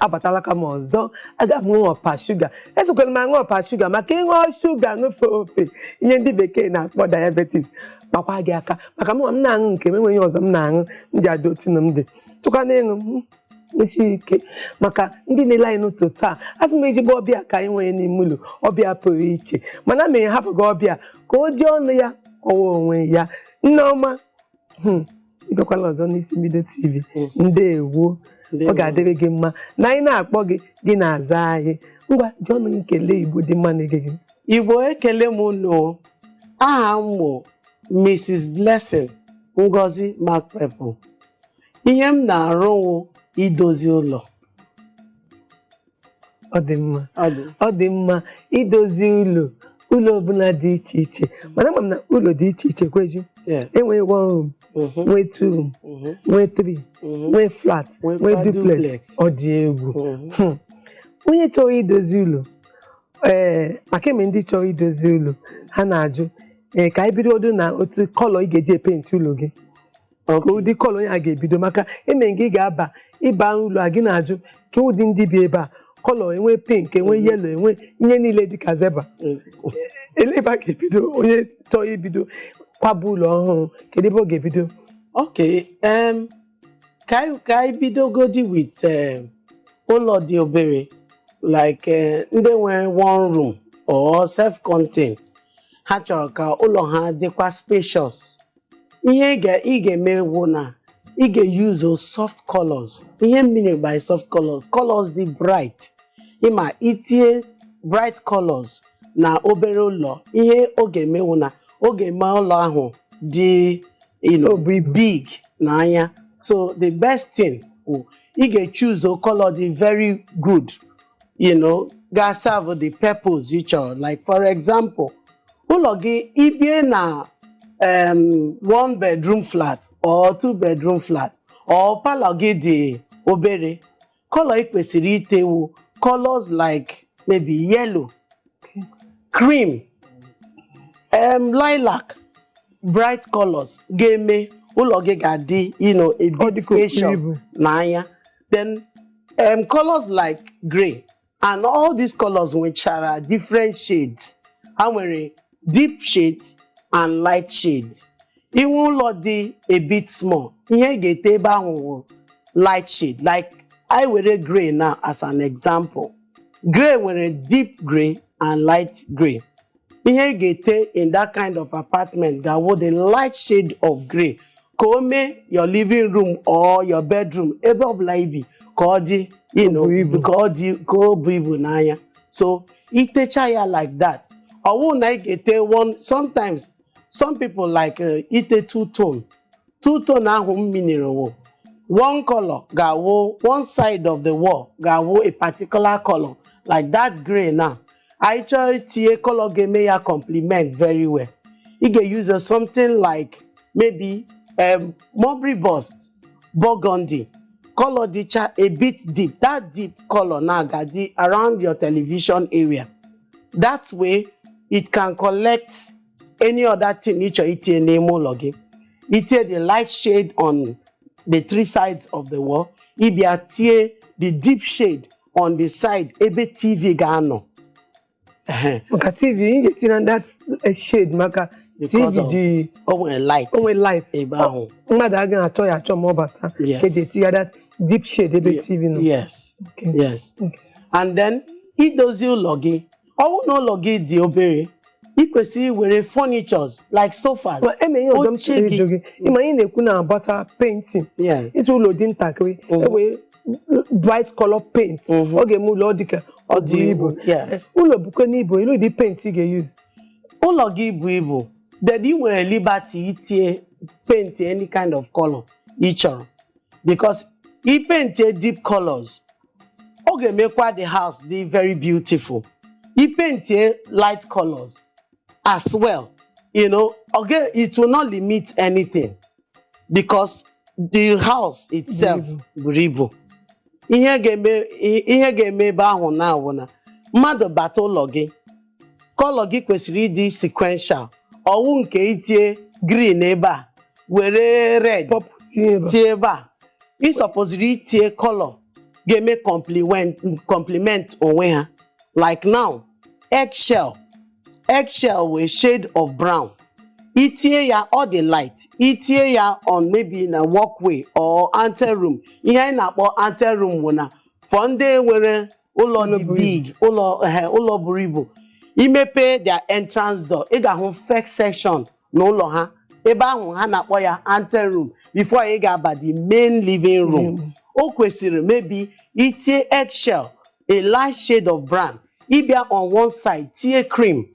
Abatala ka m ọzọ. Aga m ṅụọ ọpa shuga. Esokwala m aṅụ ọpa shuga maka ịṅụọ shuga ṅụfe ofe, ihe ndị bekee na-akpọ diabetes kpakwa gị aka, maka mụ m na-aṅụ nke m, enweghị ọzọ m na-aṅụ m ji adị otu na m dị tụkwa n'ịṅụ m nwesi ike. Maka ndị na-ele anyị n'ụtụtụ taa, asị m ezigbo ọbịa ka anyị nwere n'ime ụlọ, ọbịa pụrụ iche, mana mere hapụghị ọbịa ka o ji ọnụ ya kọwa onwe ya. Nneọma, ịbịakwala ọzọ n'Isi Mbido TV. Ndeewo. Ọ ga-adịrị gị mma na anyị na-akpọ gị, gị na-aza anyị. Ngwa, ji ọnụ gị kelee Igbo dị mma na-ege gị ntị. Igbo, ekele m unu. Aha m bụ Mrs. Blessing Ngozi Macpepple. Ihe m na-arụ wụ idozi ụlọ. Ọ dị mma. Ọ dị. Ọ dị mma idozi ụlọ, ụlọ ọbụla dị iche iche, mana ama m na ụlọ dị iche iche kwezi. Yes. Enwee one room, nwee two room, nwee three, nwee flat, nwee nwee duplex. duplex. Ọ dị egwu. Onye chọrọ idozi ụlọ, ee, maka eme ndị chọrọ idozi ụlọ, ha na-ajụ, ee, ka anyị bidogodo na otu colour ị ga-eji epaint ụlọ gị, ka ụdị colour onye a ga-ebido, maka eme nke ị ga-aba ịba ụlọ a, gị na-ajụ ka ụdị ndị bi ebe a colour, enwe pink, enwe yellow, enwe ihe niile dịka zebra. Ele ebe a ga-ebido? Onye chọrọ ibido kwaba ụlọ ọhụrụ, kedu ebe ọ ga-ebido? Okay, ka anyị bidogodi with ụlọ dị obere, like ndị nwere one room or self-contained. Ha chọrọ ka ụlọ ha dịkwa spacious. Ihe ị ga-eme wụ na ị ga-use soft colors. Ihe m mean by soft colors, colors dị bright. Ịma itinye bright colors na obere ụlọ, ihe ọ ga-eme wụ na ọ ga-eme ụlọ ahụ dị O bu ibu. big n'anya. So the best thing wụ ị ga-choose color dị very good, ga serve the purpose ị chọrọ. Like for example, ụlọ gị ibie na one bedroom flat or two bedroom flat or parlour gị dị obere, color ị kwesịrị itewu colors like maybe yellow, cream, lilac, bright colors ga-eme ụlọ gị ga-adị a Ọ bit dịka okpuru spacious ibu. n'anya. Then colors like grey and all these colors nwechara different shades. Ha nwere deep shades and light shades. Inwe ụlọ dị a bit small, ihe ị ga-ete ebe ahụ wụ light shade. Like I were grey now as an example. Grey nwere deep grey and light grey. Ihe ị ga-ete in that kind of apartment ga-awụ the light shade of grey, ka o mee your living room or your bedroom, ebe ọbụla ibi, ka ọ dị Bu ibu. ka ọ dị, ka o bu ibu n'anya. So itecha ya like that, ọwụ na ị ga-ete one. Sometimes some people like ite two tone. Two tone ahụ m meaniri wụ one color ga-awụ one side of the wall ga-awụ a particular color, like that grey. Now anyị chọọ itinye color ga-eme ya complement very well, ị ga-use something like maybe mulberry burst, burgundy color dịcha a bit deep. That deep color now ga-adị around your television area. That way it can collect any other thing ị chọrọ itinye n'ime ụlọ gị. Itinye the light shade on the three sides of the wall, ịbịa tie the deep shade on the side ebe TV ga-anọ. Ehe. Maka TV ị ga-etinye na that shade maka Because TV dị o nwere light. O nwere light. Ebe ahụ. Mmadụ agaghị achọ ya achọ ma ọ bata. Ka eji etinye that deep shade ebe TV nọ. Yes. Yes. And then idozi ụlọ gị, ọ bụrụ na ụlọ gị dị obere, ị kwesịrị iwere furnitures like sofas, Ma eme ihe ọzọ m oche chọrọ gị. ịjụ gị, ịma anyị na-ekwu na gbasa painting, isi ụlọ dị ntakịrị, ewee bright color paint, ọ ga-eme ụlọ ọ dịka ọ Ọ dị buru ibu. Yes. Ụlọ bukwe n'ibu, elu ụdị paint ị ga-use? Ụlọ gị bu ibu, then ị nwere liberty itinye paint any kind of color ị chọrọ, because ị paint deep colors, ọ ga-emekwa the house dị very beautiful. Ị paint light colors as well, it will not limit anything because the house itself buru ibu. Ihe ga-eme ebe ahụ na awụ na mmadụ bata ụlọ gị, colour gị kwesịrị ịdị sequential. Ọwụ nke itinye green ebe a, were red purple tinye ebe a. Tie ebe a, ị sọpụziri itinye colour ga-eme complement onwe ha. Like now, eggshell, eggshell wee shade of brown, itinye ya, ọ dị light. Itinye ya on maybe na walkway or anteroom. Ihe anyị na-akpọ anteroom bụ na for ndị nwere ụlọ dị buru big, ụlọ ụlọ buru ibu, imepe their entrance door, ị ga-ahụ first section n'ụlọ ha, ebe ahụ ha na-akpọ ya anteroom before ị ga-aba the main living room. O kwesịrị maybe itinye eggshell, a light shade of brown, ịbịa on one side tinye cream,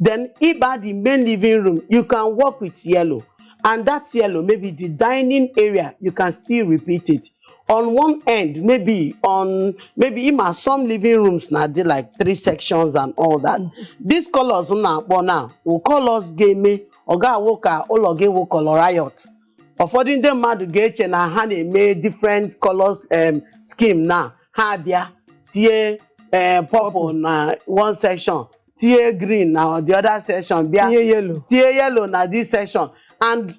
then ịba the main living room, you can work with yellow, and that yellow, maybe the dining area, you can still repeat it on one end, maybe on maybe ima some living rooms na dị like three sections and all that. These colors m na-akpọ now wụ colors ga-eme ọ ga-awụ ka ụlọ gị wụ color riot. Ụfọdụ ndị mmadụ ga-eche na ha na-eme different colors scheme, na ha abịa tie purple na one section, tie green na the other section, bịa tinye yellow, tie yellow na this section, and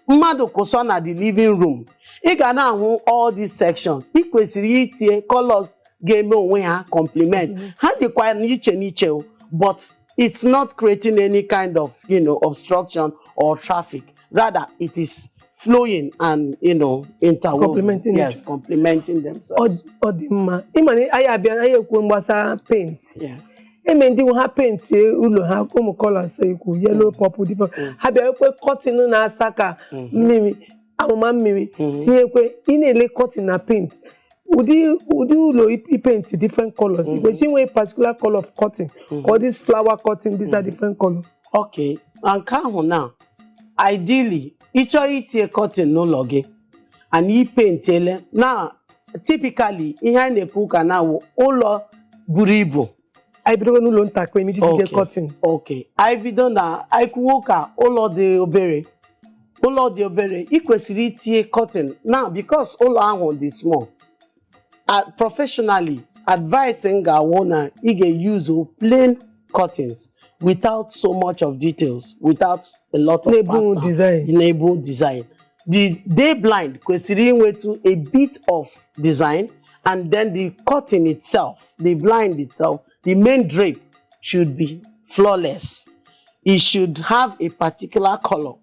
mmadụ kwụsọ na the living room, ị ga na-ahụ all these sections. Ị kwesịrị itinye colors ga-eme onwe ha complement. Ha dịkwa n'iche n'iche o, but it's not creating any kind of obstruction or traffic. Rather, it is flowing and interwoven. Complementing each Yes, complementing themselves. Ọ dị mma. Ịma na anyị abịa, anyị ekwuo gbasara paint. Eme ndị nwe ha paint ụlọ ha ụmụ colours ikwu, yellow, purple, different, ha bịa ekwe curtain na-asa ka mmiri, amụma mmiri, tinyekwe. Ị na-ele curtain na paint, ụdị ụdị ụlọ i paint different colors, ị kwesịrị inwe particular color of curtain or this flower curtain, these are different color. Okay, na nke ahụ na ideally, ị chọrọ itinye curtain n'ụlọ gị and i paintele na typically, ihe anyị na-ekwu ka na wụ ụlọ buru ibu. Anyị bidogo n'ụlọ ntakịrị eme iji curtain. Okay, anyị bido na anyị kwuo ka ụlọ dị obere. Ụlọ dị obere, ị kwesịrị itinye curtain now because ụlọ ahụ dị small. Professionally, advice m ga-awụ na ị ga-use plain curtains without so much of details, without a lot of na-ebu pattern. Design. Na-ebu design. The day blind kwesịrị inwetu a bit of design, and then the curtain itself, the blind itself, the main drape should be flawless. It should have a particular color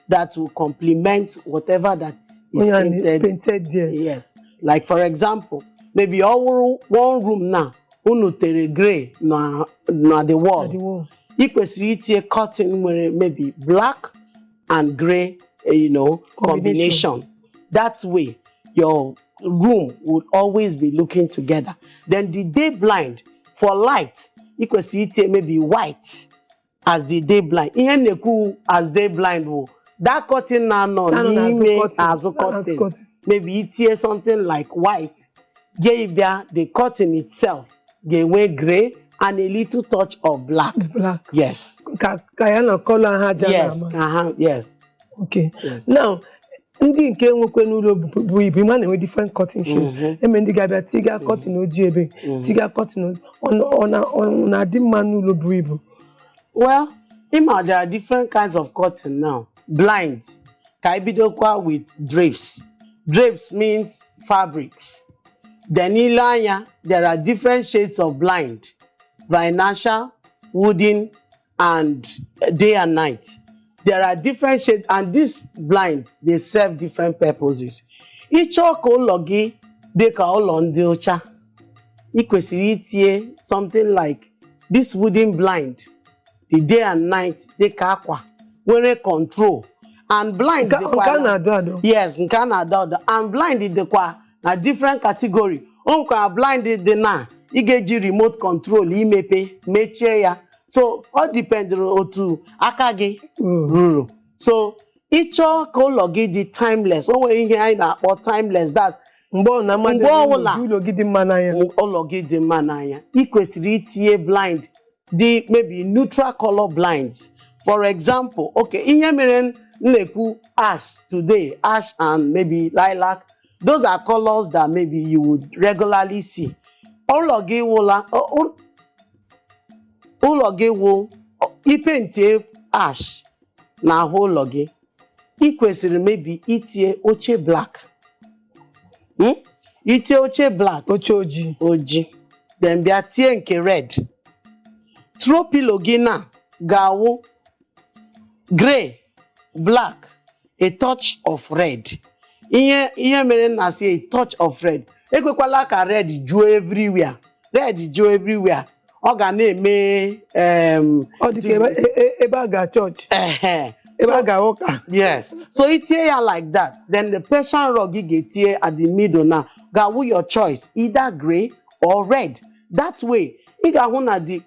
that will complement whatever that is onye a painted. Painted there. Yes, like for example, maybe ọ wụrụ one room now unu tere grey na the wall, na the wall, ị kwesịrị itinye curtain nwere maybe black and grey combination. Combination. That way your room would always be looking together. Then the day blind, for light, ị kwesịrị itinye maybe white as the day blind. Ihe m na-ekwu as day blind wụ that curtain na-anọ na-anọ n'azụ n'ime curtain. Azụ na-azụ curtain. Curtain. Maybe itinye something like white, ga bịa the curtain itself ga-enwe grey and a little touch of black. Black. Yes. Ka ya na color ha aja Yes. na-ama. Ka ha, yes. Okay. Yes. Now, ndị nke nwekwe n'ụlọ bụ ibu ma na-enwe different curtain shade, eme ndị ga-abịa tiga curtain ojii, ebe tiga curtain, ọ na-adị mma n'ụlọ buru ibu? Well, ịma there are different kinds of curtain now. Blind, ka anyị bidokwa with drapes. Drapes means fabrics. Then ile anya, there are different shades of blind: vinyl, wooden and day and night. There are different shades, and these blinds, they serve different purposes. Ịchọọ ka ụlọ gị dị ka ụlọ ndị ọcha, ị kwesịrị itinye something like this wooden blind, the day and night, dị ka akwa nwere control and blind. Nke Dịkwa nke a na- na-adụ adụ. Yes, nke a na-adọ adọ. And blind dịkwa na different category. O nwekwara blind dị na ị ga-eji remote control imepe mechie ya, so ọ dependụrụ otu aka gị ruru. So ịchọọ ka ụlọ gị dị timeless, o nwere ihe anyị na-akpọ timeless, that's mgbe ọ na mmadụ mgbe ọbụla ụlọ gị dị mma n'anya, ụlọ gị dị mma n'anya, ị kwesịrị itinye blind dị maybe neutral color blinds. For example, okay, ihe mere m na-ekwu ash today, ash and maybe lilac, those are colors that maybe you would regularly see. Ụlọ gị wụla ụlọ gị wụ ipentie ash n'ahụ ụlọ gị, ị kwesịrị maybe itinye oche black. Itie oche black, oche ojii, oji, then bịa tie nke red. Throw pillow gị na ga-awụ grey, black, a touch of red. Ihe mere na si a touch of red, ekwekwala ka red juo everywhere. Red juo everywhere, ọ ga na-eme Ọ dị ka ebe a ga chọọchị, ebe a ga ụka. Yes, so itie ya like that, then the Persian rug ị ga-etinye at the middle now ga-awụ your choice, either grey or red. That way ị ga-ahụ na the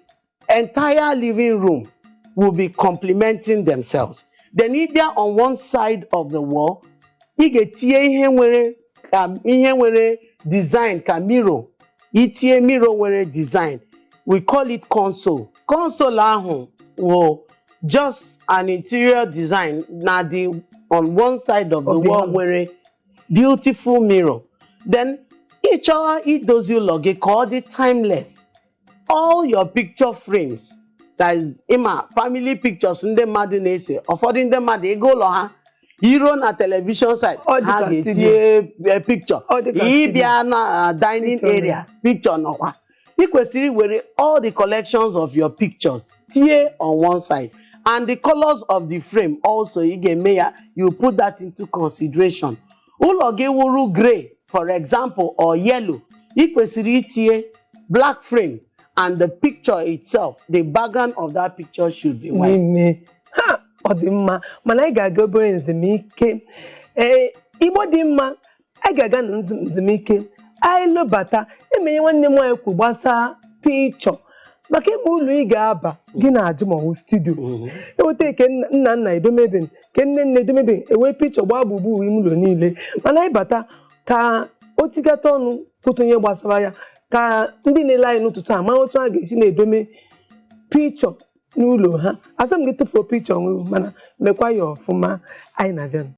entire living room will be complementing themselves. Then ị bịa on one side of the wall, ị ga-etinye ihe nwere ka ihe nwere design ka mirror. Itinye mirror nwere design, we call it console. Console ahụ wụ just an interior design na dị on one side of the Of the wall house. nwere beautiful mirror. Then ị chọọ idozi ụlọ gị ka ọ dị timeless, all your picture frames, that is, ịma family pictures ndị mmadụ na-ese. Ụfọdụ ndị mmadụ, ịga ụlọ ha, iruo na television side, Ọ dị ha ka ga-etinye picture. Ọ dị ka Ịbịa na dining Picture. area, picture nọkwa. Ị kwesịrị iwere all the collections of your pictures tie on one side, and the colors of the frame also, ị ga-eme ya, you put that into consideration. Ụlọ gị wụrụ grey, for example, or yellow, ị kwesịrị itinye black frame, and the picture itself, the background of that picture should be white. N'ime ha, ọ dị mma, mana anyị ga-aga obere nzumike. Ee, Igbo dị mma, anyị ga-aga na nzumike. Anyị lụbata, emenye nwanne m nwaanyị kwu gbasaa picture maka ime ụlọ ị ga-aba gị na-ajụ ma ọ bụ studio eweta nke nna nna edomebe, nke nne nne edomebe, ewee picture gbaa gburugburu ime ụlọ niile. Mana anyị bata ka o tigata ọnụ kwụta ihe gbasara ya, ka ndị na-ele anyị n'ụtụtụ a mara otu a ga-esi na-edome picture n'ụlọ ha. Asị m gị tụfuo picture nwe, mana mekwa ya ọfụma. Anyị na-abịa.